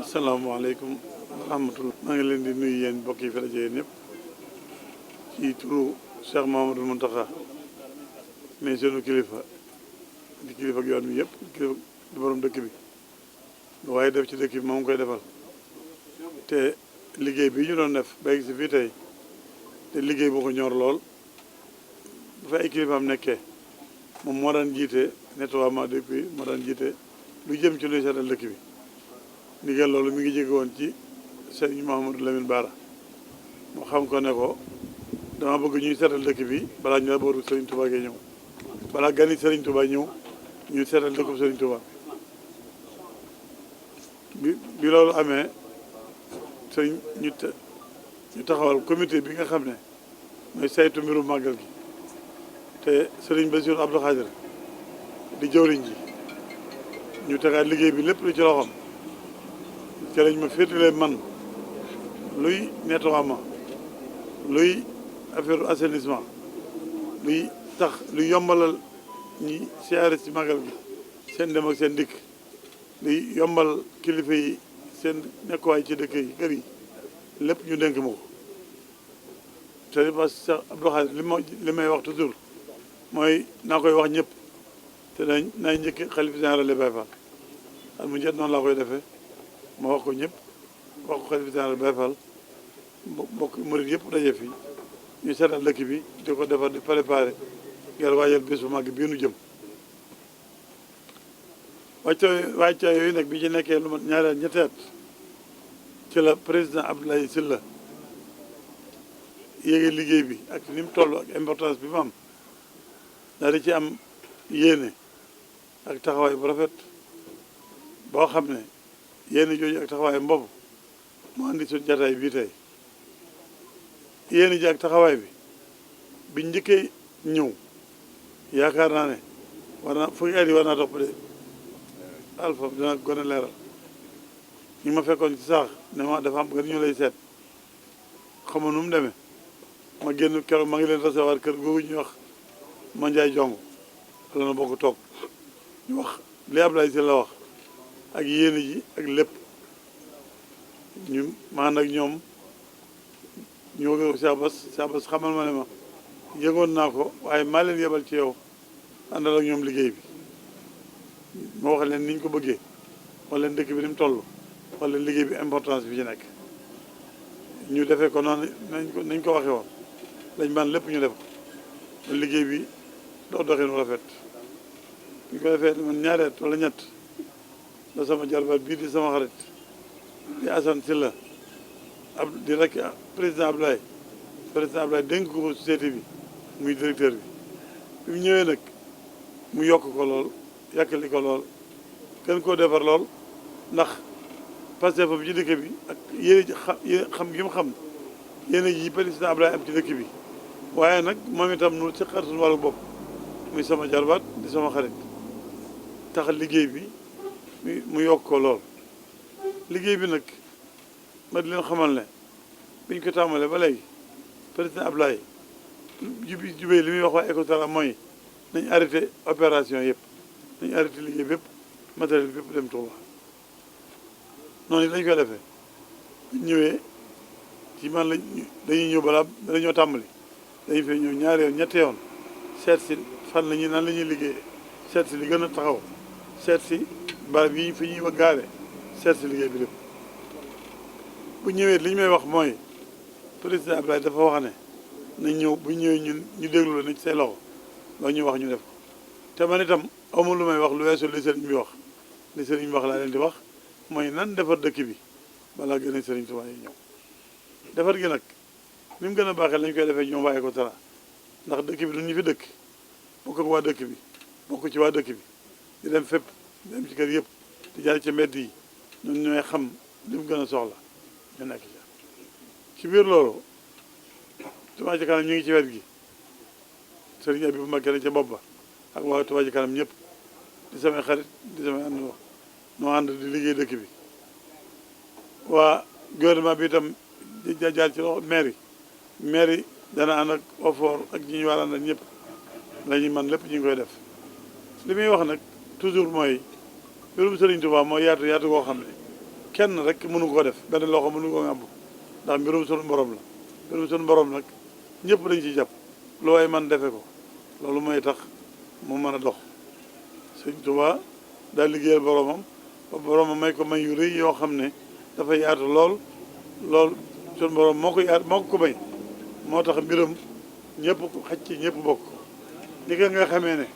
asalaamaaleykum wa rahmatulah. maa ngi leen di nuyu yéen mbokk yi fi rajo yéen ñëpp ci turu Cheikh Mouhamadoul Mountakha mais sunu kilifa di kilifa ak yoon bi yëpp di kilifa di borom dëkk bi waaye def ci dëkk bi moo ngi koy defal te liggéey bi ñu doon def ba si fii tey te liggéey boo ko ñor lool bu fa ay kilifaam nekkee moom moo daan jiite nettoiement dëkk bi moo daan jiite lu jëm ci luy seetal dëkk bi. ndigal loolu mi ngi jóge woon ci sëriñ Mouhamadou Lamine Bara moo xam ko ne ko dama bëgg ñuy seetal dëkk bi balaa ñu booru sëriñ Touba gee ñëw balaa gani sëriñ Touba ñëw ñu seetal dëkkub sëriñ Touba bi loolu amee sëriñ ñu taxawal comité bi nga xam ne mooy saytu mbiru màggal gi te sëriñ Bassirou Abdou Khadir di jëwriñ ji ñu tegaat liggéey bi lépp lu ci loxoom ci lañ ma féetalee man luy nettoiement luy affaire assainissement luy tax luy yombalal ñi siyaare ci magal gi seen dem ak seen dikk luy yombal kilifa yi seen nekkuwaay ci dëkk yi kër yi lépp ñu dénk ma ko te parce que Cheikh Abdou Khadir li may wax toujours mooy naa koy wax ñëpp te naay njëkk xalifa général Baye Fall at mu njët noonu laa koy defee ma wax ko ñëpp wax ko xalifa général Baye Fall mbokk murid yëpp daje fi ñu seetal dëkk bi di ko defar di préparé ngir waajal bés bu màgg bii nu jëm wàccaay yooyu nag bi ci nekkee lu mat ñaari at ñetti at ci la président Abdoulaye Sylla yéege liggéey bi ak ni mu toll ak importance bi mu am daal di ci am yéene ak taxawaay bu rafet boo xam ne yéene jooju ak taxawaay mboobu mu andi suñu jataay bii tey yéene ji ak taxawaay bi biñ njëkkee ñëw yaakaar naa ne war naa fukki at yi war naa topp de alpha dina gën a leeral ñu ma fekkoon ci saax ne ma dafa am gën ñu lay seet xama nu mu demee ma génn keroog ma ngi leen recevoir kër googu ñuy wax ma njaay jong la na bokk toog ñu wax li Abdoulaye Sylla la wax ak yéene ji ak lépp ñu maan ak ñoom ñu wëgg Cheikh Bass xamal ma ne ma yëgoon naa ko waaye maa leen yebal ci yow àndal ak ñoom liggéey bi ma wax leen niñ ko bëggee wax leen dëkk bi ni mu toll wax leen liggéey bi importance bi ci nekk ñu defee ko noonu nañ ko waxee woon lañ man lépp ñu def ko liggéey bi doxinu rafet ñu ko defee man ñaareet wala ñett la sama jarbaat bii di sama xarit di Assane Sylla di rek président Abdoulaye dénk ko société bi muy directeur bi bi mu ñëwee nag mu yokk ko lool yàkkali ko lool gën koo defar lool ndax Pastef foofu ci dëkk bi ak yéene xam gi mu xam yéene ji président Abdoulaye am ci dëkk bi waaye nag moom itam nu si xar suñu wàllu bopp muy sama jarbaat di sama xarit tax liggéey bi mu yokk ko lool liggéey bi nag ma di leen xamal ne biñ ko tàmbalee ba léegi président Abdoulaye jubee li muy wax waa Ecotra mooy nañ arrêté opération yëpp nañ arrêté liggéey bépp matériel bépp dem Touba noonu lañ koy defee buñ ñëwee ci man lañ dañuy ñëw balaa dañoo tàmbali dañu fay ñëw ñaari yoon ñetti yoon seet si fan la ñuy nan la ñuy liggéeyee seet si li gën a taxaw seet si barab yi fi ñuy wa gaare seet si liggéey bi lépp bu ñëwee li ñu may wax mooy président Abdoulaye dafa wax ne nañ ñëw bu ñëwee ñu déglu la na ci say loxo loolu ñu wax ñu def ko te man itam amul lu may wax lu weesu li sëriñ bi wax li sëriñ bi wax laa leen di wax mooy nan defar dëkk bi balaa gën a sëriñ Tuubaa yi ñëw defar gi nag ni mu gën a baaxee lañ koy defee ñoom waaye ko tara ndax dëkk bi du ñu fi dëkk bokk ak waa dëkk bi bokk ci waa dëkk bi di dem fépp di dem ci kër yëpp di jaar ci mbedd yi ñun ñooy xam li mu gën a soxla ñu nekk ci biir loolu Touba Ca Kanam ñu ngi ci wet gi sëriñ Abibu Mbakke ne ca bopp ba ak waa Touba Ca Kanam ñëpp di samay xarit di samay àndandoo noo ànd di liggéey dëkk bi waa gouvernement bi itam di jaar ci loxo maire yi dana ànd ak OFOR ak ñi ñu war a àndal ñëpp la ñuy man lépp ñu ngi koy def li muy wax nag toujours mooy mbirum Sëriñ Tuubaa mooy yaatu yaatu koo xam ne kenn rek mënu koo def benn loxo mënu koo ngàmb ndax mbirum sunu borom la mbirum sunu borom nag ñëpp dañ ci jàpp lu waay man defe ko loolu mooy tax mu mën a dox Sëñ Tuubaa daal liggéeyal boromam ba boromam may ko may yu rëy yoo xam ne dafa yaatu lool sunu borom moo ko may moo tax mbiram ñëpp xaj ci ñëpp bokk li nga xamee ne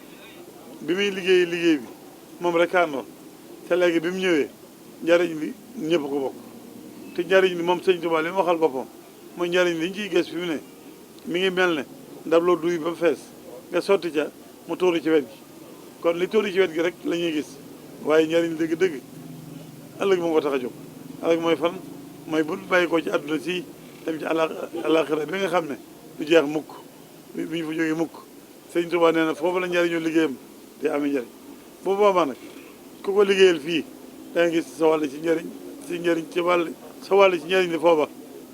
bi muy liggéey bi moom rek àndoon te léegi bi mu ñëwee njariñ li ñëpp ko bokk te njariñ li moom Sëñ Tuubaa li mu waxal boppam mooy njariñ li ñu ciy gis fi mu ne mi ngi mel ne ndab loo duy ba fees nga sotti ca mu tuuru ci wet gi kon li tuuru ci wet gi rek la ñuy gis waaye njariñ dëgg-dëgg ëllëg moo ko tax a jóg ëllëg mooy fan mooy bu bàyyi ko ci àdduna si dem ci àllaaxira bi nga xam ne du jeex mukk bi ñu fa jógee mukk Sëñ Tuubaa nee na foofu la njariñoo liggéeyam te amee njariñ bu boobaa nag ku ko liggéeyal fii da nga gis sa wàll ci njariñ sa wàll ci njariñ li foofa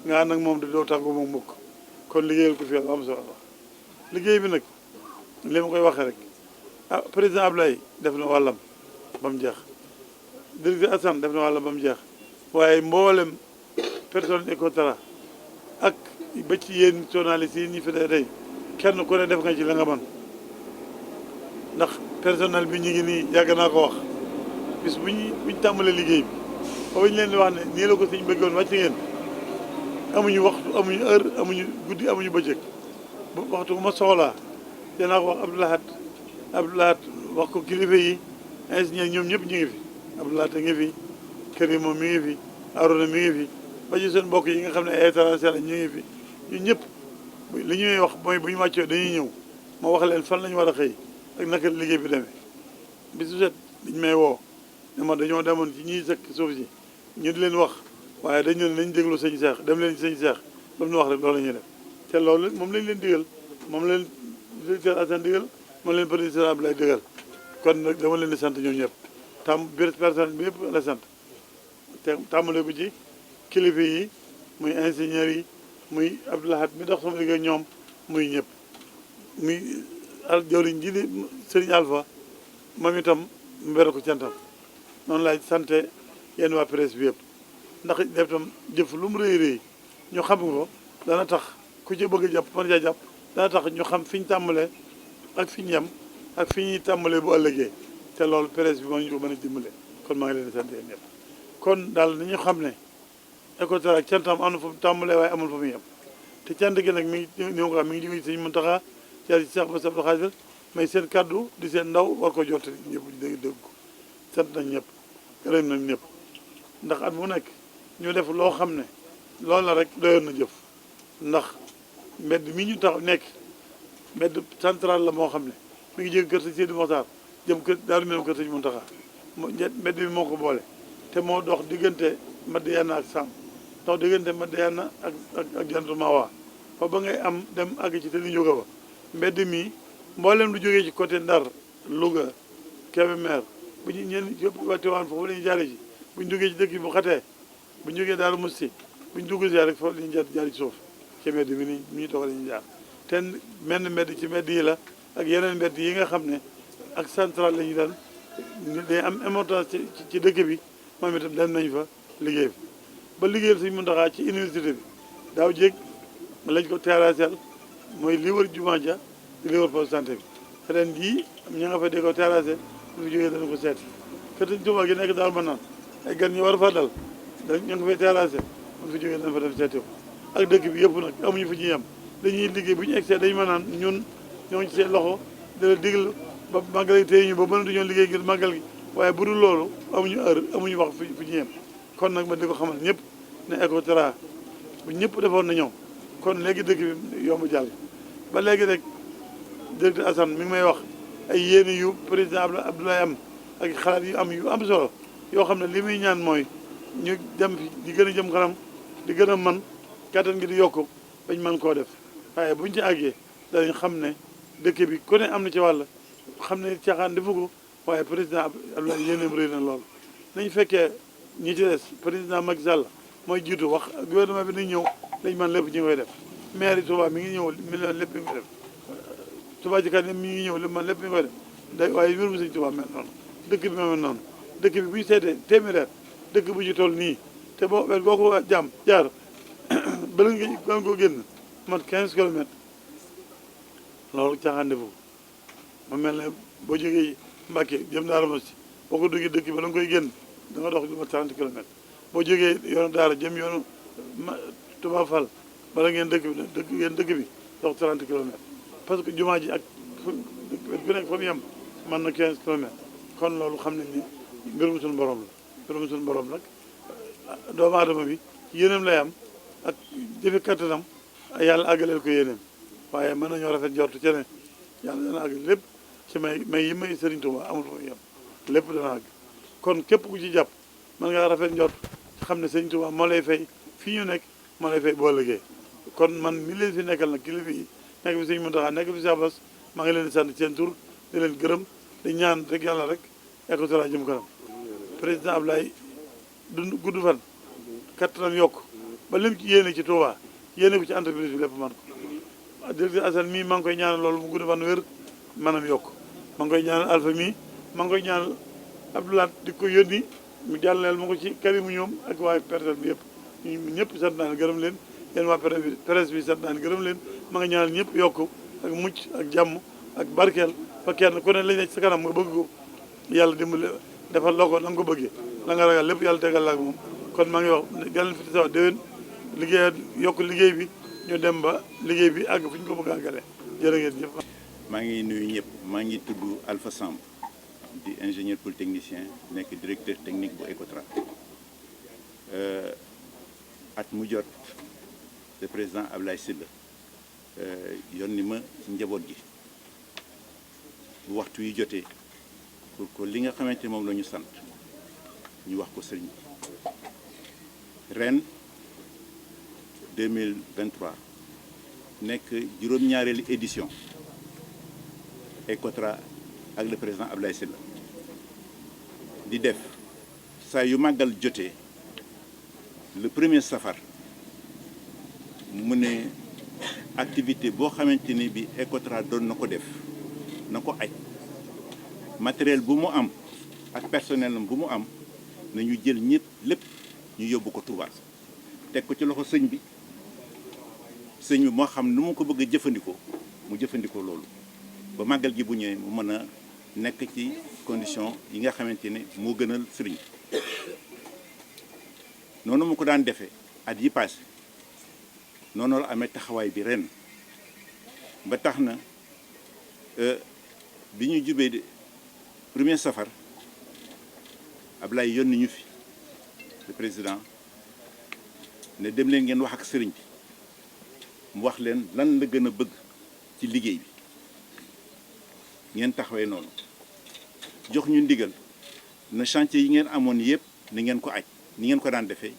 nga ànd ak moom di doo tàggu moom mukk kon liggéeyal ko fi am solo liggéey bi nag li ma koy waxee rek président Ablaye def na wàllam ba mu jeex directeur Assane def na wàllam ba mu jeex waaye mboolem personne Ecotra ak ba ci yéen journalistes yi ñu fi tey kenn ku ne def nga ci la nga mën ndax personnel bi ñu ngi nii yàgg naa ko wax bis buñ tàmbalee liggéey bi ba ñu leen di wax ne nii la ko suñ bëggoon wàcc ngeen amuñu waxtu amuñu heure amuñu guddi amuñu bëccëg waxtu bu ma soxlaa danaa ko wax Abdoulahat wax ko kilifa yi ingénieur ñoom ñëpp ñu ngi fi Abdoulahat a ngi fi Karim moom mi ngi fi Arona mi ngi fi ba ci seen mbokk yi nga xam ne ay étranger la ñu ngi fi ñun ñëpp li ñuy wax mooy bu ñu wàccee dañuy ñëw ma wax leen fan la ñu war a xëy ak naka liggéey bi demee bisu set dañ may woo ne ma dañoo demoon ci ñiy sëkk suuf si ñu di leen wax waaye dañu ne nañ déglu sëñ Seex dem leen ci sëñ Seex ba mu ñu wax rek loolu la ñuy def te loolu moom lañ leen digal moom leen directeur Assane digal moom leen président Abdoulaye digal kon nag dama leen di sant ñoom ñëpp biir personnel bi yëpp la sant te tàmbale ko ci kilifa yi muy ingénieurs yi muy Abdoulahat mi dox sama liggéey ñoom muy ñëpp muy jawriñ ji di Sëriñ Alpha moom itam mu beral ko cantam noonu laay sante yéen waa presse bi yëpp ndax def tam jëf lu mu rëy rëy ñu xam ko dana tax ku ci bëgg a jàpp mën caa jàpp dana tax ñu xam fi ñu tàmbalee ak fi ñu yem ak fi ñuy tàmbalee bu ëllëgee te loolu presse bi moo ñu ko mën a dimbale kon maa ngi leen di sant yéen ñëpp kon daal nañu xam ne Ecotra ak cantam am na fu mu tàmbalee waaye amul fu mu yem te cant gi nag mi ngi ko xam mi ngi jóge ci Sëñ Muntaxa ci Cheikh Bass Abdou Khadre may seen kaddu di seen ndaw war ko jot ñëpp dégg ko sant nañ ñëpp gërëm nañ ñëpp ndax at mu nekk ñu def loo xam ne loolu la rek doyoon na jëf ndax mbedd mi ñu tax nekk mbedd central la moo xam ne mi ngi jóge kër Sëñ Sidi Moxtaar jëm kër Daaru Minam kër Sëñ Muntaxa mbedd bi moo ko boole te moo dox diggante Madiyana ak Sam dox diggante Madiyana ak Jantu Mawa fa ba ngay am dem àgg ci te li jóge ba mbedd mi mboolem lu jógee ci côté Ndar Louga Kébémer bu ñu ñenn yëpp wàttiwaan foofu la ñuy jaare ci bu ñu duggee ci dëkk bi bu xatee bu ñu jógee Daaru Musti bu ñu dugg si rek foofu la ñuy jaar ci suuf ci mbedd bi ni ñu toog la ñuy jaar te menn mbedd ci mbedd yi la ak yeneen mbedd yi nga xam ne ak central la ñu daan day am importance ci dëkk bi moom itam dem nañ fa liggéey bi ba liggéeyal Sëñ Muntaxa ci université bi daaw jéeg lañ ko terrassel mooy li wër jumaa ja di li wër poste santé bi ren jii ña nga fa dee ko terrassé bu fi jógee dana ko seeti kër Sëñ Tuubaa gi nekk daal mën naan ay gan ñi war fa dal da ña nga fay terrassé bu fi jógee dana fa def seeti ko ak dëkk bi yëpp nag amuñu fu ñuy yem dañuy liggéey bu ñu egsee dañu mën naan ñun ñoo ngi ci seen loxo dala digal ba màggal gi téye ñu ba mënatuñoo liggéey ngir màggal gi waaye bu dul loolu amuñu heure amuñu wax fu ñu yem kon nag ma di ko xamal ñëpp ne Ecotra bu ñëpp defoon na ñoom kon léegi dëkk bi yomb jàll ba léegi rek directeur Assane mi ngi may wax ay yéene yu président Abdoulaye am ak xalaat yu am solo yoo xam ne li muy ñaan mooy ñu dem di gën a jëm kanam di gën a man kattan gi di yokku bañ mën koo def waaye buñ ci àggee danañ xam ne dëkk bi ku ne am na ci wàll xam ne caaxaan defu ko waaye président Abdoulaye yéeneem rëy na lool nañ fekkee ñi ci des président Macky Sall mooy jiitu wax gouvernement bi nañ ñëw lañ man lépp ñu ngi koy def maire yi Touba mi ngi ñëw lépp mi ngi koy def Touba ci kanam mi ngi ñëw lépp man lépp mi ngi koy def day waaye mbirum Sëñ Touba mel noonu dëkk bi mel noonu dëkk bi bu ñu seetee téeméer dëkk bu ci toll nii te boo ko jàmm jaar bala nga ko génn man 15 kilomètres loolu caaxaan defu ma mel ne boo jógee Mbàkke jëm Daara Mossi boo ko duggee dëkk bi bala nga koy génn da nga dox lu ma 30 kilomètres boo jógee yoonu Daara jëm yoonu Touba Fall bala ngeen dëkk bi dox 30 kilomètres parce que jumaa ji ak bu nekk fa mu yem man na 15 kilomètres kon loolu xam nañ ni mbirum suñu borom la mbirum suñu borom nag doomu aadama bi yéenam lay am ak jëfe kattanam yàlla àggaleel ko yéenam waaye mën nañoo rafet njort ci ne yàlla dana àgg lépp ci may yi may Sëriñ Tuuba amul fa yem lépp dana àgg kon képp ku ci jàpp mën ngaa rafet njort ci xam ne Sëriñ Tuuba moo lay fay fii ñu nekk moo lay fay boo liggéey kon man mi leen fi nekkal nag kilifa yi nekk fi Sëriñ Muntaxa nekk fi Cheikh Bass maa ngi leen di sant seen tur di leen gërëm di ñaan rek yàlla rek Ecotra jëm kanam président Ablaye dund gudd fan kattanam yokk ba lim ci yéene ci Touba yéene ko ci entreprise bi lépp man ko directeur Assane mii maa ngi koy ñaanal loolu mu gudd fan wér manam yokk maa ngi koy ñaanal Alpha mii maa ngi koy ñaanal Abdoulaye di ko yónni mu jàllaleel ma ko ci Karimu ñoom ak waa personnel bi yëpp ñu ñëpp sant naa leen gërëm leen yéen waa presse bi sant naa leen gërëm leen maa ngi ñaanal ñëpp yokk ak mucc ak jàmm ak barkeel ba kenn ku ne lañ ne ci sa kanam nga bëgg ko yàlla dimbali defal loo ko na nga ko bëggee la nga ragal lépp yàlla tegal la ak moom kon maa ngi wax gàllankoor fi taw déwén liggéey yokk liggéey bi ñu dem ba liggéey bi àgg fu ñu ko bëgg a àggale jërë ngeen jëf. maa ngi nuyu ñëpp maa ngi tudd Alpha Samb di ingénieur polytechnicien nekk directeur technique bu Ecotra at mu jot le président Ablaye Sylla yónni ma ci njaboot gi bu waxtu yi jotee pour que li nga xamante ne moom la ñu sant ñu wax ko sëriñ bi ren 2023 nekk juróom-ñaareelu édition Ecotra ak le président Ablaye Sylla di def saa yu màggal jotee le premier safar mu ne activité boo xamante ni bi Ecotra doon na ko def na ko aj matériel bu mu am ak personnel bu mu am nañu jël ñëpp lépp ñu yóbbu ko Touba teg ko ci loxo sëñ bi moo xam nu mu ko bëgg a jëfandikoo mu jëfandikoo loolu ba màggal gi bu ñëwee mu mën a nekk ci condition yi nga xamante ne moo gënal sëriñ noonu mu ko daan defee at yi passé noonu la amee taxawaay bi ren ba tax na bi ñu jubee premier safar Ablaye yónni ñu fi le président ne dem leen ngeen wax ak sëriñ bi mu wax leen lan la gën a bëgg ci liggéey bi ngeen taxawee noonu jox ñu ndigal na chantier yi ngeen amoon yëpp ni ngeen ko aj ni ngeen ko daan defee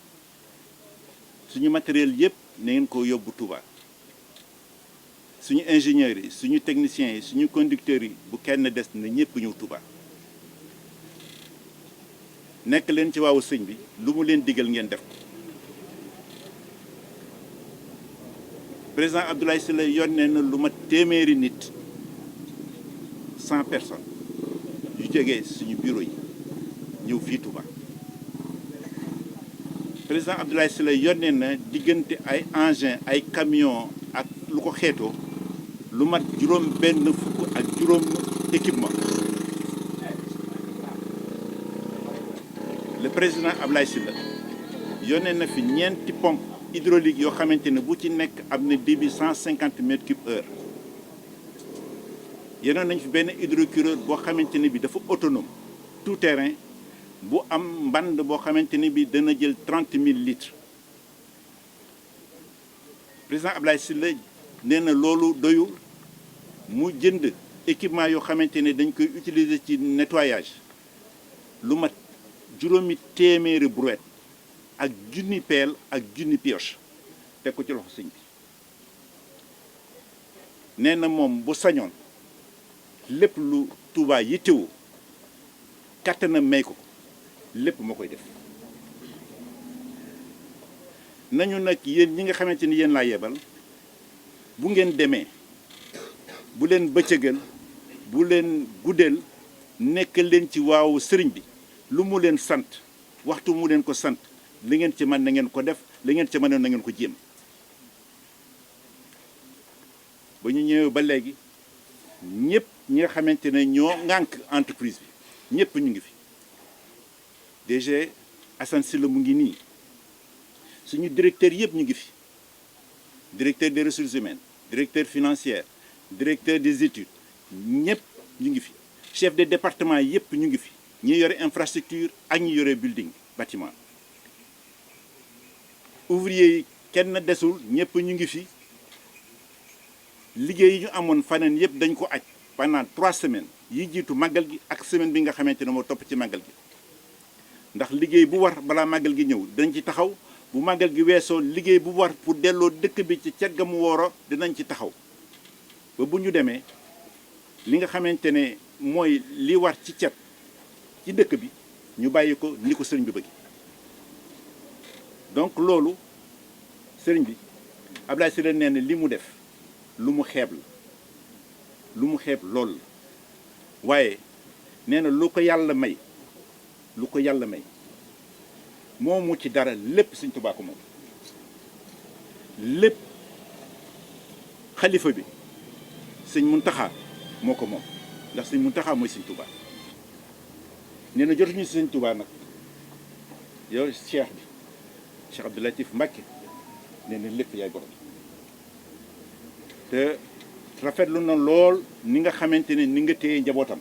suñu matériel yëpp na ngeen ko yóbbu Touba suñu ingénieurs yi suñu techniciens yi suñu conducteurs yi bu kenn des na ñëpp ñëw Touba nekk leen ci waawu sëñ bi lu mu leen digal ngeen def ko président Abdoulaye Sylla yónnee na lu ma téeméeri nit 100 personnes yu jógee suñu bureau yi ñëw fii Touba président Abdoulaye Sylla yónnee na diggante ay engins ay camions ak lu ko xeetoo lu mat juróom benn fukk ak juróom équipement le président Abdoulaye Sylla yónnee na fi ñeenti pompe hydraulique yoo xamante ne bu ci nekk am na débit 150 mètres cube heure yónnee nañ fi benn hydrocureur boo xamante ne bi dafa autonome tout terrain bu am mband boo xamante ne bi dana jël 30 000 litres président Abdoulaye Sylla nee na loolu doyul mu jënd équipement yoo xamante ne dañ koy utiliser ci nettoyage lu mat juróomi téeméeri brouette ak junni pelle ak junni pioche teg ko ci loxo sëñ bi nee na moom bu sañoon lépp lu Touba yittewoo kattanam may ko lépp moo koy def nañu nag yéen ñi nga xamante ni yéen laa yebal bu ngeen demee bu leen bëccëgal bu leen guddeel nekk leen ci waawu sëriñ bi lu mu leen sant waxtu mu leen ko sant li ngeen ci mën na ngeen ko def li ngeen ci mënoon na ngeen ko jéem. ba ñu ñëwee ba léegi ñëpp ñi nga xamante ne ñoo ŋànk entreprise bi ñëpp ñu ngi fi. DG Assane Sylla mu ngi nii suñu directeur yëpp ñu ngi fi, directeur des ressources humaines, directeur financier, directeur des études ñëpp ñu ngi fi, chef de département yëpp ñu ngi fi, ñi yore infrastructure ak ñi yore building bâtiment. ouvrier yi kenn desul ñëpp ñu ngi fi. liggéey yi ñu amoon faneen yëpp dañ ko aj pendant 3 semaines yi jiitu màggal gi ak semaine bi nga xamante ne moo topp ci màggal gi. ndax liggéey bu war balaa màggal gi ñëw dinañ ci taxaw, bu màggal gi weesoo liggéey bu war pour delloo dëkk bi ci cet ga mu wooro dinañ ci taxaw ba bu ñu demee li nga xamante ne mooy li war ci cet ci dëkk bi ñu bàyyi ko ni ko sëriñ bi bëgg. donc loolu sëriñ bi Abdoulaye Sylla nee na li mu def lu mu xeeb la, lu mu xeeb lool la, waaye nee na lu ko yàlla may moomu ci dara, lépp Sëñ Tuubaa ko moom. lépp xalifa bi Sëñ Muntaxa moo ko moom, ndax Sëñ Muntaxa mooy Sëñ Tuubaa. nee na jotuñu si Sëñ Tuubaa nag yow cheikh bi Cheikh Abdou Latif Mbacké nee na lépp yaay borom. te rafetlu na lool ni nga xamante ne ni nga téye njabootam,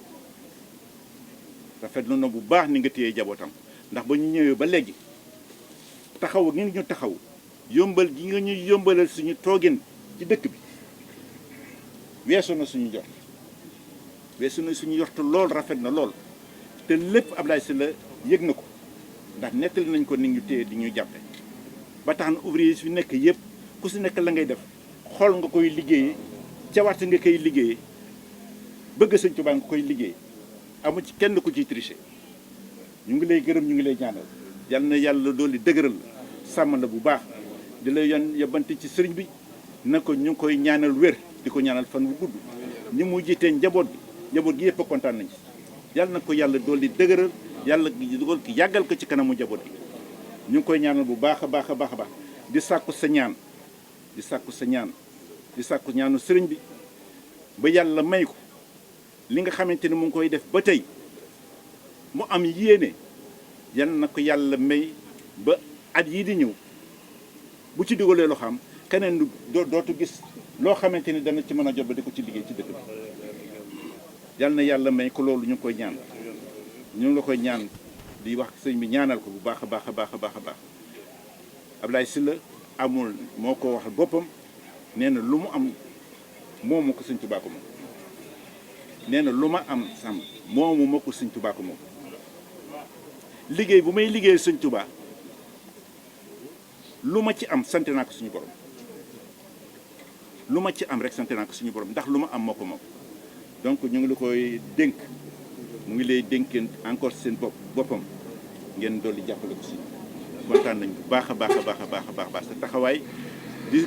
rafetlu na bu baax ni nga téye njabootam, ndax ba ñu ñëwee ba léegi taxaw gi ñu taxaw yombal gi nga ñuy yombalal suñu toogin ci dëkk bi weesu na suñu jort, weesu na suñu jort lool, rafet na lool. te lépp Abdoulaye Sylla yëg na ko, ndax nettali nañ ko ni ñu téye di ñu jàppe ba tax na ouvrier yi fi nekk yëpp ku si nekk la ngay def xool nga koy liggéeyee, cawarte nga koy liggéeyee, bëgg Sëñ Tuubaa nga koy liggéey, amu ci kenn ku ciy tricher. ñu ngi lay gërëm, ñu ngi lay ñaanal, yal na yàlla dooli dëgëral sàmm la bu baax, di lay yóbbante ci sëriñ bi na ko ñu ngi koy ñaanal wér, di ko ñaanal fan wu gudd. ñi mu jiitee njaboot gi yëpp a kontaan nañ ci. yàlla na ko yàlla dooli dëgëral, yàlla dugal ki yàggal ko ci kanamu njaboot gi. ñu ngi koy ñaanal bu baax a baax a baax a baax, di sàkku sa ñaan, di sàkku sa ñaan, di sàkku ñaanu sëriñ bi ba yàlla may ko li nga xamante ne mu ngi koy def ba tey mu am yéene, yal na ko yàlla may ba at yii di ñëw bu ci dugalee loo xam keneen dootu gis loo xamante ni dana ci mën a jot ba di ko ci liggéey ci dëkk bi. yal na yàlla may ko loolu, ñu ngi koy ñaan, ñu ngi la koy ñaan di wax sëñ bi ñaanal ko bu baax a baax a baax a baax a baax. Abdoulaye Sylla amul, moo ko wax boppam, nee na lu mu am moomu ko Sëñ Tuubaa ko moom. nee na lu ma am sam moomu ma ko Sëñ Tuubaa ko moom. liggéey bu may liggéey Sëñ Tuubaa lu ma ci am sant naa ko suñu borom, lu ma ci am rek sant naa ko suñu borom, ndax lu ma am moo ko moom. donc ñu ngi la koy dénk, mu ngi lay dénkeen encore seen boppam ngeen dolli jàppale ko si. kontaan nañ bu baax a baax a baax a baax a baax sa taxawaay, di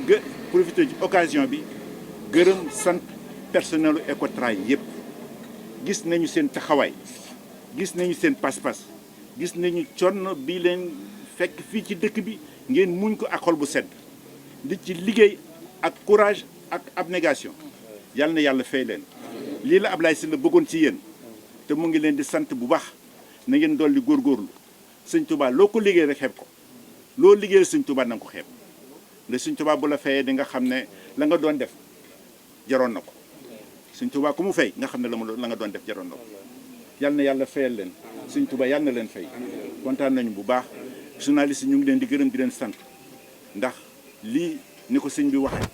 profité ci occasion bi gërëm sant personnelu Ecotra yëpp. gis nañu seen taxawaay, gis nañu seen pas-pas, gis nañu coono bi leen fekk fii ci dëkk bi ngeen muñ ko ak xol bu sedd, di ci liggéey ak courage ak abnégation. yal na yàlla fay leen. lii la Abdoulaye Sylla bëggoon ci yéen, te mu ngi leen di sant bu baax. na ngeen dolli góorgóorlu. Sëñ Tuubaa loo ko liggéey rek xeeb ko, loo liggéeyal Sëñ Tuubaa na nga ko xeeb. ndax Sëñ Tuubaa bu la fayee di nga xam ne la nga doon def jaroon na ko. Sëñ Tuubaa ku mu fay nga xam ne la nga doon def jaroon na ko. yal na yàlla fayal leen. Sëñ Tuubaa yal na leen fay. kontaan nañu bu baax. journaliste ñu ngi leen di gërëm di leen sant, ndax lii ni ko sëñ bi waxee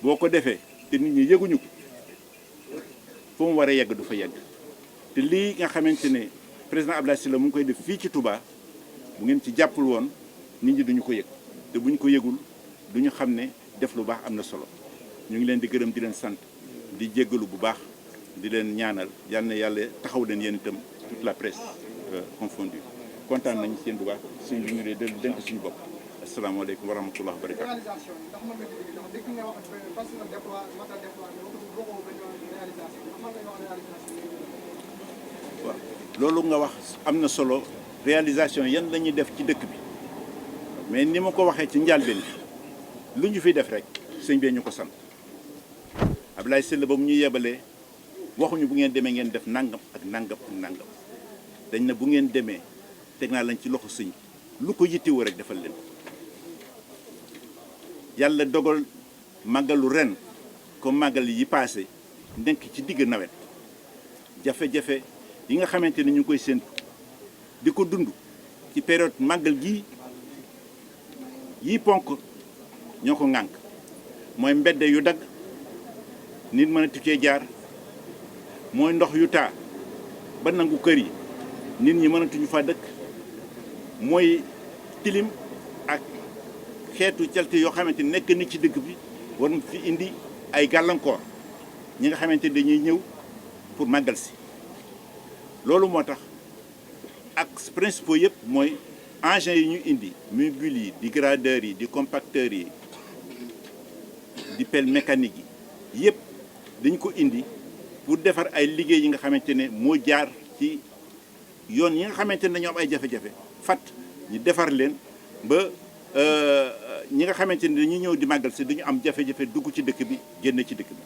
boo ko defee te nit ñi yëguñu ko fu mu war a yegg du fa yegg. te lii nga xamante ne président Abdoulaye Sylla mu ngi koy def fii ci Touba, bu ngeen ci jàppul woon nit ñi duñu ko yëg, te buñ ko yëgul duñu xam ne def lu baax am na solo. ñu ngi leen di gërëm di leen sant, di jéggalu bu baax, di leen ñaanal yal na yàlla taxaw leen yéen itam toute la presse confondue. kontaan nañu seen bu baax suñ bi ñu dee dénk suñu bopp. asalaamaaleykum wa rahmatulah wa barakaatu. waaw loolu nga wax am na solo réalisation yan la ñuy def ci dëkk bi mais ni ma ko waxee ci njëlbéen bi lu ñu fi def rek sëñ bee ñu ko sant Abdoulaye Sylla ba mu ñu yebalee waxuñu bu ngeen demee ngeen def nangam ak nangam ak nangam dañ na bu ngeen demee teg naa lañ ci loxo sëñ lu ko yittewoo rek defal leen yàlla dogal màggalu ren comme màggal yi passé nekk ci digg nawet jafe-jafe yi nga xamante ne ñu ngi koy séentu di ko dund ci période màggal gii yii ponk ñoo ko ŋànk mooy mbedd yu dagg nit mën a tukkee jaar mooy ndox yu taa ba nangu kër yi nit ñi mënatuñu fa dëkk mooy tilim ak xeetu calte yoo xamante ni nekk ni ci dëkk bi war fi indi ay gàllankoor ñi nga xamante ni dañuy ñëw pour màggal si loolu moo tax ak principaux yëpp mooy engins yi ñu indi muy bulle yi di gradeurs yi di compacteurs yi di pelle mécanique yi yëpp dañ ko indi pour defar ay liggéey yi nga xamante ne moo jaar ci yoon yi nga xamante ne dañoo am ay jafe-jafe fat ñu defar leen ba ñi nga xamante ne dañuy ñëw di màggal si duñu am jafe-jafe dugg ci dëkk bi génn ci dëkk bi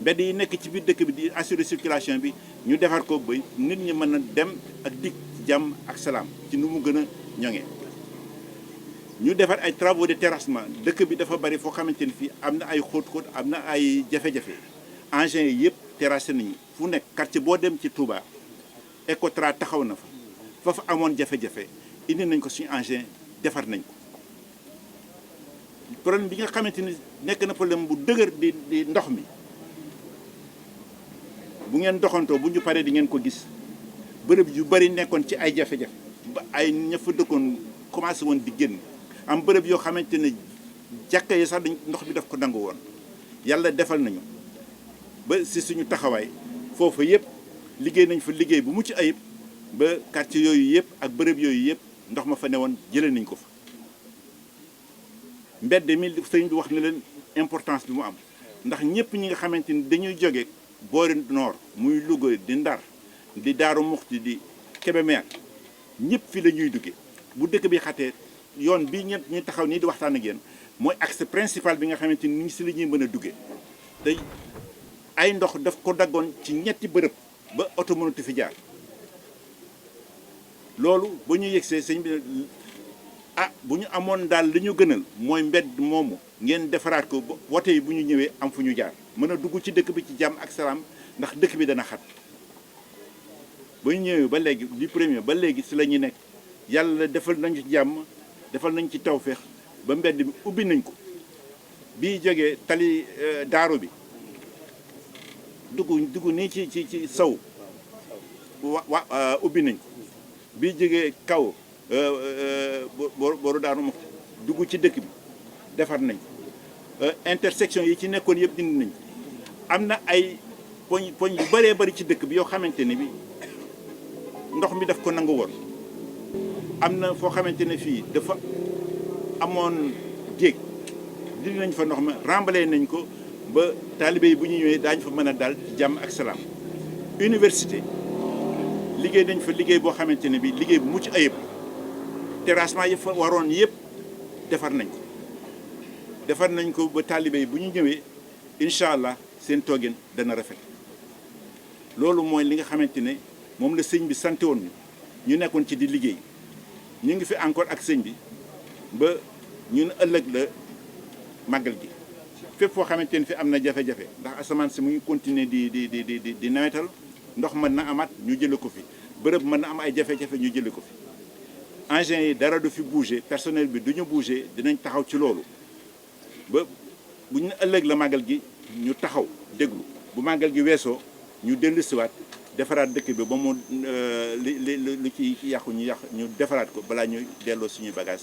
mbedd yi nekk ci biir dëkk bi di assurer circulation bi ñu defar ko ba nit ñi mën a dem ak dikk ci jàmm ak salaam ci nu mu gën a ñoŋee ñu defar ay travaux de terrassement dëkk bi dafa bari foo xamante ni fii am na ay xóot-xóot am na ay jafe-jafe engins yi yëpp terrassé nañu fu nekk quartier boo dem ci Touba Ecotra taxaw na fa fa amoon jafe-jafe indi nañ ko suñu engin defar nañ ko problème bi nga xamante ni nekk na problème bu dëgër di ndox mi bu ngeen doxantoo bu ñu paree di ngeen ko gis bërëb yu bari nekkoon ci ay jafe-jafe ba ay ña fa dëkkoon commencé woon di génn am bërëb yoo xamante ne jàkka yi sax dañ ndox bi daf ko nangu woon yàlla defal nañu ba si suñu taxawaay foofu yëpp liggéey nañ fa liggéey bu mucc ayib ba quartier yooyu yëpp ak bërëb yooyu yëpp ndox ma fa newoon jëlee nañ ko fa mbedd mi sëñ bi wax na leen importance bi mu am ndax ñëpp ñi nga xamante ni dañuy jóge boori noor muy Louga di Ndar di Daaru Muxti di Kébémer ñëpp fi la ñuy duggee bu dëkk bi xatee yoon bi ñëpp ñu taxaw nii di waxtaan ak yéen mooy axe principal bi nga xamante ni si la ñuy mën a duggee te ay ndox daf ko daggoon ci ñetti bërëb ba oto mënatu fi jaar loolu ba ñu yegsee sëñ bi bu ñu amoon daal li ñu gënal mooy mbedd moomu ngeen defaraat ko ba wote yi bu ñu ñëwee am fu ñu jaar mën a dugg ci dëkk bi ci jàmm ak salaam ndax dëkk bi dana xat ba ñu ñëwee ba léegi li premier ba léegi si la ñuy nekk yàlla defal nañu ci jàmm defal nañ ci tawféex ba mbedd bi ubbi nañ ko bii jógee tali daaro bi dugg nii ci sow ubbi nañ ko bii jógee kaw booru daanu ma dugg ci dëkk bi defar nañ intersection yi ci nekkoon yëpp dindi nañ am na ay poñ yu bëree bëri ci dëkk bi yoo xamante ne bi ndox mi daf ko nangu woon am na foo xamante ne fii dafa amoon géej dindi nañ fa ndox ma rembalé nañ ko ba taalibe yi bu ñu ñëwee daañu fa mën a daal ci jàmm ak salaam université liggéey nañ fa liggéey boo xamante ne bi liggéey bu mucc ayib terrassement yi fa waroon yëpp defar nañ ko ba taalibe yi bu ñu ñëwee incha allah seen toogin dana rafet loolu mooy li nga xamante ne moom la sëñ bi sant woon ñu nekkoon ci di liggéey ñu ngi fi encore ak sëñ bi ba ñun ëllëg la màggal gi fépp foo xamante ne fi am na jafe-jafe ndax asamaan si mu ngi continuer di nawetal ndox mën na amaat ñu jële ko fi bërëb mën na am ay jafe-jafe ñu jële ko fi engins yi dara du fi bouger personnel bi du ñu bouger dinañ taxaw ci loolu ba bu ñu ëllëg la màggal gi ñu taxaw déglu bu màggal gi weesoo ñu dellusiwaat defaraat dëkk bi ba mu lu ci yàqu ñu defaraat ko balaa ñuy delloo suñuy bagage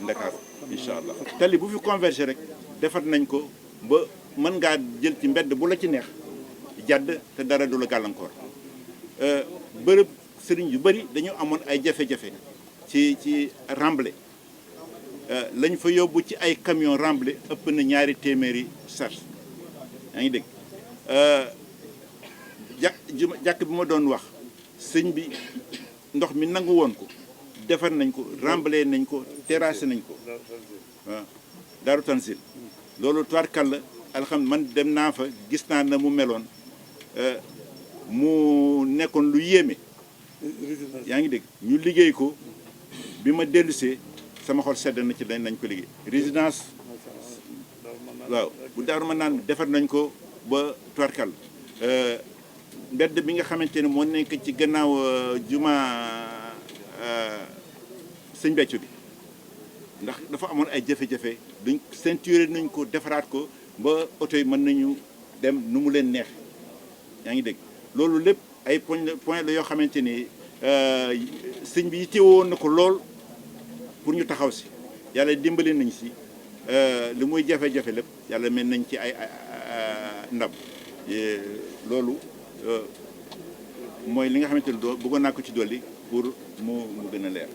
Ndakaaru incha allah. tali bu fi converger rek defar nañ ko ba mën ngaa jël ci mbedd bu la ci neex jàdd te dara du la gàllankoor bërëb sëriñ yu bëri dañu amoon ay jafe-jafe ci remblai lañ fa yóbbu ci ay camion remblai ëpp na 2 téeméeri charge yaa ngi dégg jàkk bi ma doon wax sëñ bi ndox mi nangu woon ko defar nañ ko remblai nañ ko terrassé nañ ko waaw Daaru Tanzil loolu tubaarkàlla man dem naa fa gis naa na mu meloon mu nekkoon lu yéeme yaa ngi dégg ñu liggéey ko bi ma dellusee sama xol sedd na ci nañ ko liggéey résidence waaw bu Daaru Manaan defar nañ ko ba tubaarkàlla mbedd bi nga xamante ne moo nekk ci gannaaw juma sëñ Béthio bi ndax dafa amoon ay jafe-jafe duñ ceinture nañ ko defaraat ko ba oto yi mën nañu dem nu mu leen neex yaa ngi dégg loolu lépp ay point la yoo xamante ni sëñ bi yittewoon na ko lool pour ñu taxaw si yàlla dimbali nañ si li muy jafe-jafe lépp yàlla mel nañ ci ay ndam loolu mooy li nga xamante ni bëggoon naa ko ci dolli pour mu gën a leer.